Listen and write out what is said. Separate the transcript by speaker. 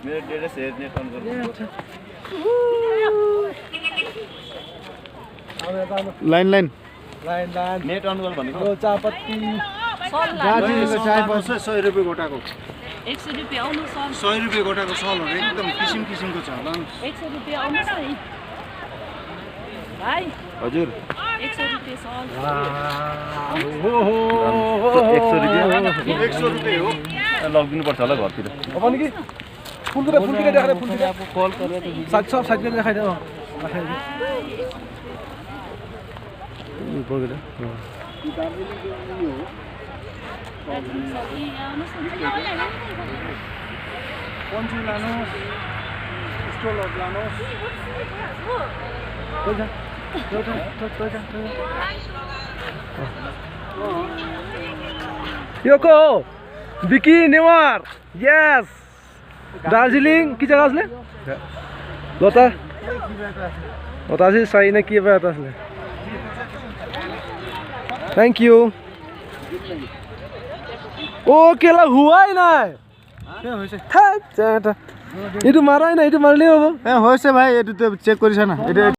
Speaker 1: मेरो data share net on गर्नु
Speaker 2: line line
Speaker 1: net on गर भनेको
Speaker 3: चापत्ती
Speaker 2: दार्जिलिङको चाय बस्छ 100 रुपैयाँ गोटाको
Speaker 4: 100 रुपैयाँ आउनु सर
Speaker 2: 100 रुपैयाँ गोटाको सलहरू एकदम किसिम किसिमको छ ल
Speaker 4: 100 रुपैयाँ आउनुहोस् है भाइ
Speaker 1: हजुर
Speaker 4: 100 रुपैयाँ सल
Speaker 1: 100 रुपैयाँ
Speaker 2: 100 रुपैयाँ हो
Speaker 1: लगिदिनु पर्छ होला घरतिर
Speaker 3: अपनी की फुलकिरा देखारे फुलकिरा
Speaker 1: कल गरेर
Speaker 3: साइड सब साइड में देखाइ दे
Speaker 2: पन्चु लानुहोस् स्टोलहरू लानुहोस्
Speaker 3: यो को विकी नेवार यस दार्जिलिङ की जगह असले लता लता से सही ने की बात असले थैंक यू ओ केला हुआ ही ना এটা মারাই না এটা মারলেই হবে
Speaker 2: হ্যাঁ হয়েছে ভাই এটা তো চেক করিস না এটা